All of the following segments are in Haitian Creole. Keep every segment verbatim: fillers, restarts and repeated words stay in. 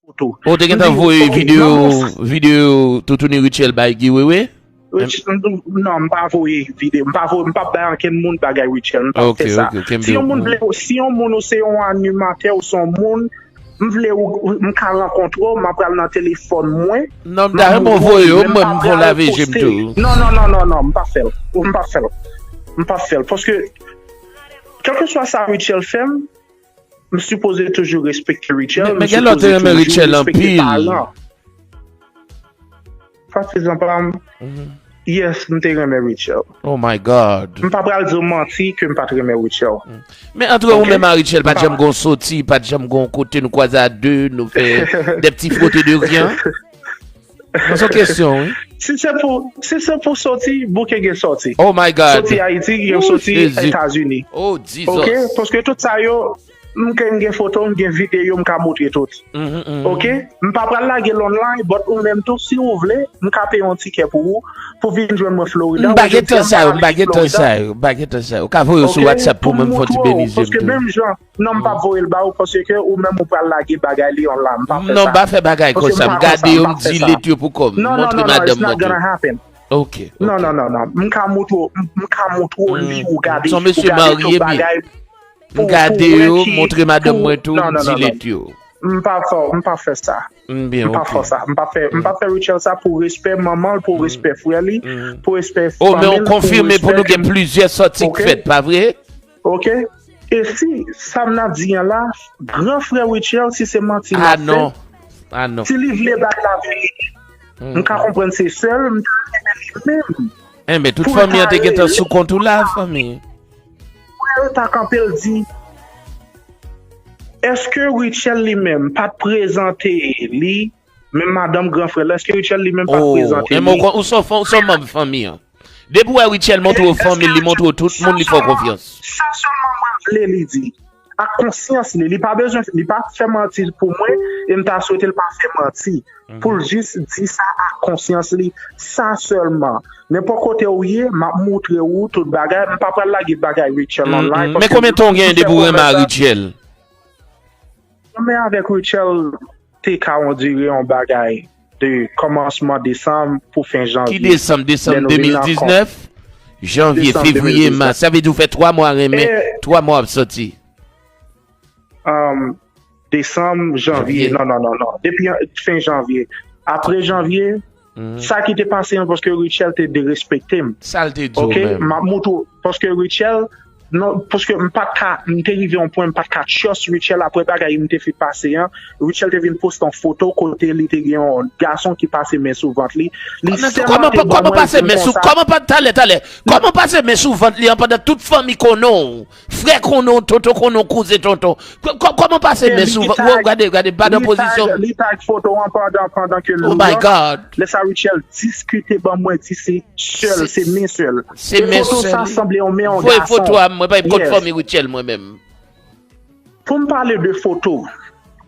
foto. Ou te gentan voye videyo, videyo toutouni Rutshelle bay Guy Wewe? Rich- non, m pa voye videyo, m pa voye, m pa bay ankenn moun bagay Rutshelle, m pa fè sa. Si yon moun vle, si yon moun ou se yon animatè ou se yon moun, m vle ou, m ka rankontre w, m ap pral nan telefòn mwen. Non, m ta renmen voye yo, mwen m fè lave je m tou. Non, non, non, non, non, m pa fè l. M pa fè l. M pa fè l. Paske, kèlkeswa sa Rutshelle fè m, m sipoze toujou respekte Rutshelle. Men gen lòt te renmen Rutshelle anpil. Patizan pa m, yes, m te renmen Rutshelle. Oh my God. M pa pral di w manti ke m pa t renmen Rutshelle. Men antre ou menm a Rutshelle, pa t janm gon soti, pa t janm gon kote nou kwaze a de, nou fè de pti fwote de ryen. Nan son kesyon, wi. Si se pou, si se pou soti, bouke gen soti. Oh my God. Soti Ayiti, gen soti Etazini. Oh Jesus. Ok? Paske tout sa yo, m gen, m gen foto, m gen videyo, m ka montre tout. Ok? M pa pral lage l online, but ou menm tou, si ou vle, m ka peye yon tikè pou ou, pou vin jwenn mwen Florida. M pa gen tan sa yo, m pa gen tan sa yo, m pa gen tan sa yo. Ou ka voye yo sou WhatsApp pou mwen, m fè yon ti beni zye m tou. Paske menm jan, non, m p ap voye l ba ou, paske ou menm ou pral lage bagay li online, m pa fè sa. Non, m pa fè bagay konsa, m gade yo, m delete yo pou kò m, montre madanm mwen tou. Ok, ok. Non, non, non, non. M ka montre w, m, m ka montre w li, ou gade, ou gade tout bagay. M gade yo, montre madanm mwen tou, m delete yo. M pa fè, m pa fè sa. M pa fè sa. M pa fè, m pa fè Rutshelle sa pou respè manman l, pou respè frè li, pou respè fanmi l, pou respè. Oh, men w konfime pou nou gen plizyè sòti k fèt, pa vre? Ok? E si sa m ap di an la, gran frè Rutshelle, si se manti l ap fè, si li vle bay laverite, m ka konprann se sè l, m ta renmen li menm. Enben, tout fanmi an te gentan sou kont ou la, fanmi. Frè l ta kanpe l di, èske Rutshelle li menm pa t prezante li, menm madanm gran frè l, èske Rutshelle li menm pa t prezante li? Enben, ou se yon manm fanmi an. Depi w wè Rutshelle montre w fanmi l, li montre w tout moun, li fè w konfyans. Sa sèlman mwen vle li di. Ak konsyans li. Li pa bezwen, li pa fè manti pou mwen, e m ta swete l pa fè manti. Pou l jis di sa ak konsyans li, sa sèlman. Nenpòt kote ou ye, m ap montre ou tout bagay. M pa pral lage bagay Rutshelle online. Men konbyen tan w genyen depi w renmen a Rutshelle? Renmen avèk Rutshelle te ka on dire on bagay de kòmansman desanm pou fen janvye. Ki desanm? Desanm de mil diznèf? Janvye, fevriye, mas. Sa vle di w fè twa mwa renmen, twa mwa w ap sòti. Desanm, janvye. Non, non, non, non. Depi fen janvye. Apre janvye, sa ki te pase an, paske Rutshelle te derespekte m. Sa l te di w menm? Ok, m ap montre w. Paske Rutshelle, non, paske m pa t ka, m te rive yon pwen, m pa t ka trust Rutshelle apre bagay m te fin pase an. Rutshelle te vin poste yon foto kote li te gen yon gason ki pase men sou vant li. Li sèman te ban mwen, li di m konsa. Kòman pase men sou, kòman pa, talè, talè. Kòman pase men sou vant li an pandan tout fanmi konnen w? Frè konnen w, tonton konnen w, kouzen tonton. Kò-, kò-, kòman pase men sou vant? Gade, gade, pa nan pozisyon. Li tag foto an pandan, pandan ke l New York. Oh my God. Lè sa Rutshelle diskite ban mwen, di se sè l, se men sè l. Se men sè l. E foto sa sanble yon men yon gason. Voye foto a mwen, pa kont fanmi Rutshelle mwen menm. Pou m pale de foto,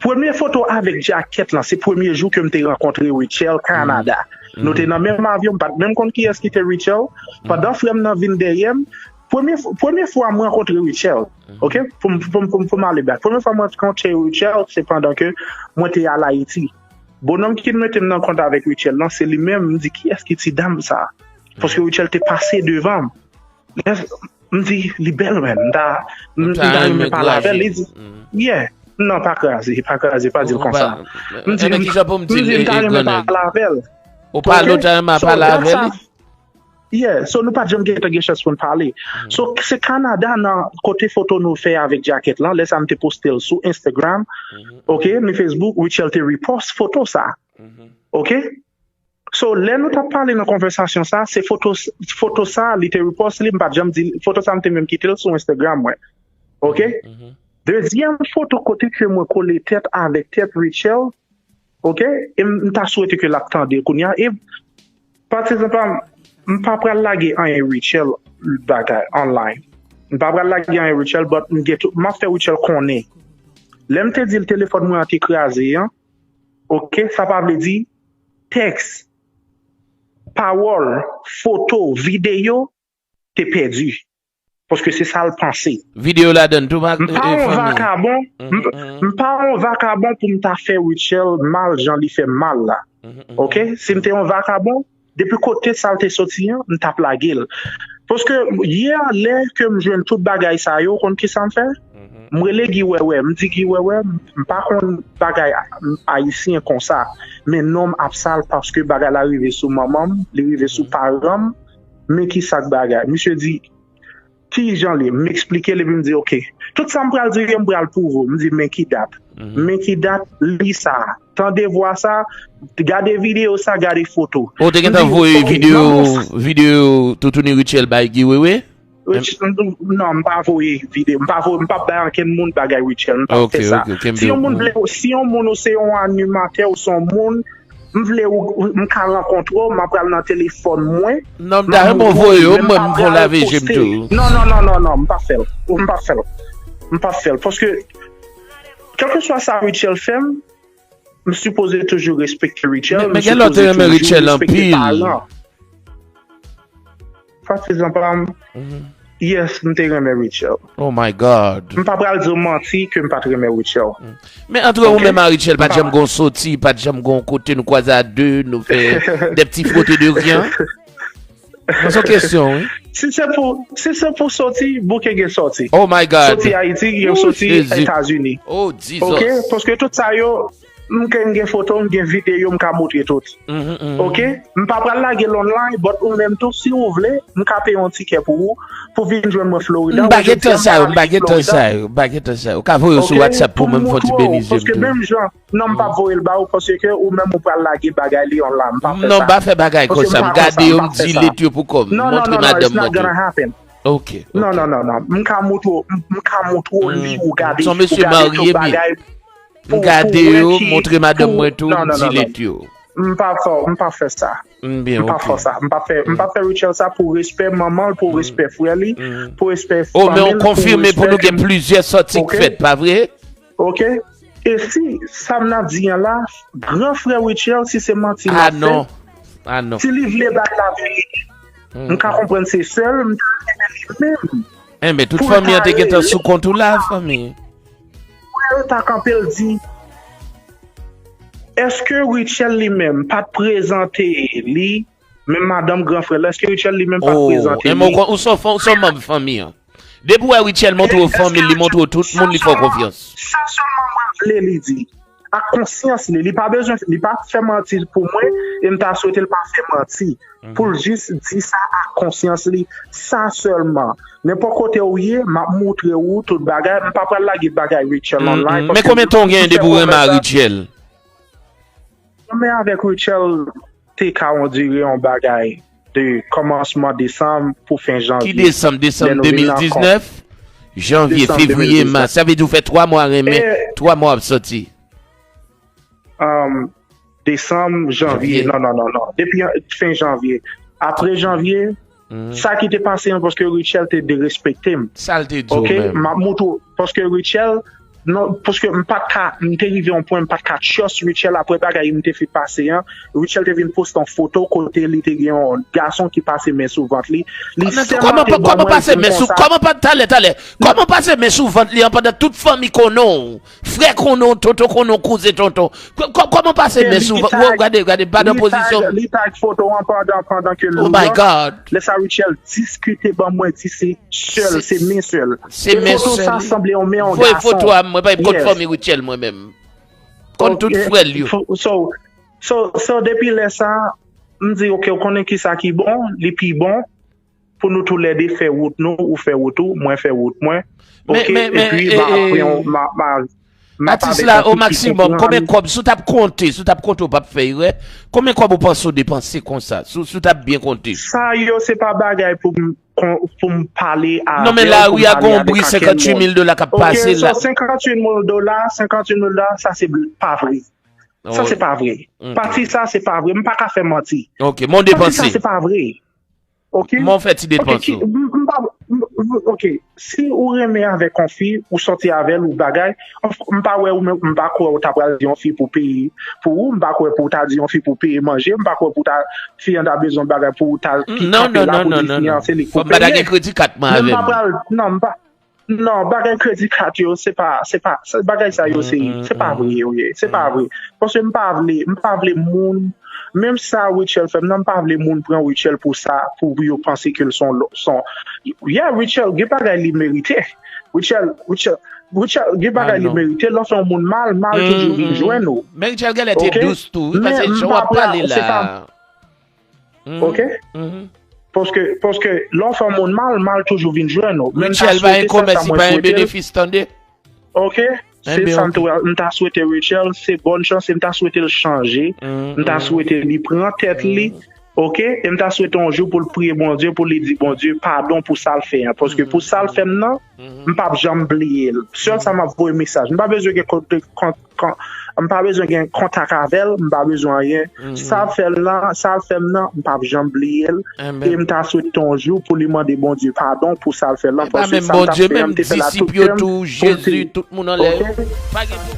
premye foto avèk djakèt lan, se premye jou ke m te rankontre Rutshelle Kanada. Nou te nan menm avyon, m pa t menm konn kiyès ki te Rutshelle. Pandan frè m nan vin dèyè m, premye, premye fwa m rankontre Rutshelle, ok? Pou m, pou m, pou m, pou m ale back. Premye fwa m rankontre Rutshelle, se pandan ke mwen te al Ayiti. Bonòm ki mete m nan kont avèk Rutshelle lan, se li menm. M di, "Kiyès ki ti dam sa?" Paske Rutshelle te pase devan m. Lè m di, "Li bèl, men." M ta, m ta renmen pale avè l. Li di, "Yeah." Non, pa kraze, pa kraze, pa di l konsa. M di, m di, "M ta renmen pale avè l." Ou pale, ou ta renmen pale avè l? Yeah, so nou pa t janm gentan gen chans pou n pale. So, se Kanada nan kote foto nou fè avèk djakèt lan. Lè sa m te poste l sou Instagram, ok, ni Facebook, Rutshelle te repost foto sa. Ok? So, lè nou t ap pale nan konvèsasyon sa, se foto, foto sa, li te repost li, m pa t janm di, foto sa, m te menm kite l sou Instagram mwen. Ok? Dezyèm foto kote ke mwen kole tèt avèk tèt Rutshelle, ok? E m, m ta swete ke l ap tande l kounye a. E, patizan pa m, m pa pral lage anyen Rutshelle bagay online. M pa pral lage anyen Rutshelle, but m gen tou, m ap fè Rutshelle konnen. Lè m te di l telefòn mwen an te kraze an, ok, sa pa vle di tèks, pawòl, foto, videyo te pèdi. Paske se sa l panse. Videyo ladan tou, pa, m pa yon vakabon, m pa yon vakabon pou m ta fè Rutshelle mal jan li fè m mal la. Oke? Si m te yon vakabon, depi kote sa l te soti an, m t ap lage l. Paske yè, lè ke m jwenn tout bagay sa yo, ou konn ki sa m fè? M rele Guy Wewe, m di Guy Wewe, m pa konn bagay ayisyen konsa, men non m ap sal paske bagay la rive sou manman m, li rive sou paran m, men ki sa k bagay. Misye di, ki jan li? M eksplike l epi m di, oke. Tout sa m pral di yo, m pral pwouve w. M di, men ki dat? Men ki dat? Li sa. Tande vwa sa, gade videyo sa, gade foto. Ou te gentan voye videyo, videyo toutouni Rutshelle bay Guy Wewe? Non, m pa voye videyo, m pa voye, m p ap bay ankenn moun bagay Rutshelle, m p ap fè sa. Si yon moun vle, si yon moun ou se yon animatè ou se yon moun, m vle ou, m ka rankontre w, m ap pral nan telefòn mwen. Non, m ta renmen w voye yo, mwen m fon lave je m tou. Non, non, non, non, non, m p ap fè l. M p ap fè l. M p ap fè l. Paske, kèlkeswa sa Rutshelle fè m, m sipoze toujou respekte Rutshelle, m sipoze toujou respekte paran. Patizan pa m, yes, m te renmen Rutshelle. Oh my God. M pa pral di w manti ke m pa t renmen Rutshelle. Men antre ou menm a Rutshelle, pa t janm gon soti, pa t janm gon kote nou kwaze a de, nou fè de pti frote de ryen. Nan son kesyon, wi. Si se pou, si se pou soti, bouke gen soti. Oh my God. Soti Ayiti, gen soti Etazini. Oh Jesus. Oke? Paske tout sa yo, m gen, m gen foto, m gen videyo, m ka moutre tout. Oke? M pa pral lage l online, but ou menm tou, si ou vle, m ka peye yon tikè pou ou, pou vin jwenn mwen Florida. M pa gen tan sa yo, m pa gen tan sa yo, m pa gen tan sa yo. Ou ka voye yo sou WhatsApp pou mwen, m fè yon ti benize m tou. Paske menm jan, non, m p ap voye l ba ou, paske ou menm ou pral lage bagay li online, m pa fè sa. Non, m pa fè bagay konsa, m gade yo, m delete yo pou kò m, montre madanm mwen tou. Ok, ok. Non, non, non, non. M ka moutre w, m, m ka moutre w li, ou gade, ou gade tout bagay. M gade yo, montre madanm mwen tou, m delete yo. M pa fè, m pa fè sa. M pa fè sa. M pa fè, m pa fè Rutshelle sa pou respè manman l, pou respè frè li, pou respè fanmi l, pou respè. Oh, men w konfime pou nou gen plizyè sòti k fèt, pa vre? Ok? E si sa m ap di an la, gran frè Rutshelle, si se manti l ap fè, si li vle bay laverite, m ka konprann se sèl m ta renmen li menm. Enben, tout fanmi an te gentan sou kont ou la, fanmi. Pou l ta kanpe l di, èske Rutshelle li menm pa t prezante li, menm madanm gran frè l, èske Rutshelle li menm pa t prezante li? Enben, ou se yon manm fanmi an. Depi w wè Rutshelle montre w fanmi l, li montre w tout moun, li fè w konfyans. Sa sèlman mwen vle li di. Ak konsyans li. Li pa bezwen, li pa fè manti pou mwen, e m ta swete l pa fè manti. Pou l jis di sa ak konsyans li, sa sèlman. Nenpòt kote ou ye, m ap moutre ou tout bagay. M pa pral lage bagay Rutshelle online. Men konbyen tan w genyen depi w renmen a Rutshelle? Renmen avèk Rutshelle te ka on dire on bagay de kòmansman desanm pou fen janvye. Ki desanm? Desanm de mil diznèf? Janvye, fevriye, mas. Sa vle di w fè twa mwa renmen, twa mwa w ap sòti. Desanm, janvye. Non, non, non, non. Depi fen janvye. Apre janvye, sa ki te pase an, paske Rutshelle te derespekte m. Sa l te di w menm? Ok, m ap moutre w. Paske Rutshelle, non, paske m pa t ka, m te rive yon pwen, m pa t ka trust Rutshelle apre bagay m te fin pase an. Rutshelle te vin poste yon foto kote li te gen yon gason ki pase men sou vant li. Li sèlman te ban mwen l di m konsa. Kòman pase men sou, kòman pa, talè, talè. Kòman pase men sou vant li an pandan tout fanmi konnen w? Frè konnen w, tonton konnen w, kouzen tonton. Kò-, kò-, kòman pase men sou vant? Gade, gade, pa nan pozisyon. Li tag foto an pandan, pandan ke l New York. Oh my God. Lè sa Rutshelle diskite ban mwen di se sèl, se men sèl. Se men sèl. E foto sa sanble yon men yon gason. Voye foto a mwen, pa m konn fanmi Rutshelle mwen menm. Konn tout frè l yo. So, so, so depi lè sa, m di, ok, ou konnen ki sa ki bon, li pi bon pou nou toulède fè wout nou, ou fè wout ou, mwen fè wout mwen. Ok, epi m a, m a, m a, m a Atis la, o maksimòm, konbyen kòb, si w t ap konte, si w t ap konte, w p ap fè erè, konbyen kòb ou panse w depanse konsa, si w, si w t ap byen konte? Sa yo, se pa bagay pou m, pou m pale a. Non, men lari a gon bri senkanntuit mil dola k ap pase la. Ok, so senkanntuit mil dola, senkanntuit mil dola, sa se pa vre. Sa se pa vre. Pati sa, se pa vre. M pa ka fè manti. Ok, men w depanse. Pati sa, se pa vre. Ok? Kòman w fè ti depans ou? Ok, ki, m, m pa, m, Ok, si ou renmen avèk yon fi, ou sòti avè l, ou bagay, m pa wè ou menm, m pa kwè ou ta pral di yon fi pou peye pou ou, m pa kwè pou ou ta di yon fi pou peye manje, m pa kwè pou ta, fi an ta bezwen bagay pou ou ta ki kanpe la pou di fi an se li k pou peye. Fò m pa ta gen kredi kat mwen avè m. Non, m pa, non, bagay kredi kat yo, se pa, se pa, bagay sa yo se, se pa vre yo ye, se pa vre. Paske m pa vle, m pa vle moun, menm sa Rachel fè m nan, m pa vle moun pran Rachel pou sa, pou yo panse ke l son, son, yeah, Rachel, gen bagay li merite. Rachel, Rachel, Rachel, gen bagay li merite, lè w fè yon moun mal, mal toujou vin jwenn ou. Men Rachel genlè te dous tou, wi, paske jan w ap pale la. Ok? Paske, paske lè w fè yon moun mal, mal toujou vin jwenn ou. Men m ta Rachel pa swete gen sèl komès, sa li mwen pa gen swete l. Benefis, tande. Ok? Se Enben, sa m ok. te, m ta swete Rachel, se bòn chans, e m ta swete l chanje. M ta swete li pran tèt li. Ok? E m ta swete yon jou pou l priye Bondye, pou li di Bondye padon pou sa l fè an. Paske pou sa l fè m nan, m p ap janm bliye l. Sèl sa m ap voye mesaj. M pa bezwen gen kont, kont, kont, m pa bezwen gen kontak avè l, m pa bezwen anyen. Sa l fè l nan, sa l fè m nan, m p ap janm bliye l. E Enben. M ta swete yon jou pou li mande Bondye padon pou sa l fè l lan. E pa Paske menm sa l t ap Bondye, fè an, menm m te fè l a disip tout yo kè m, tou, pou l te Jezi, tout moun anlè yo. Ok? Pa gen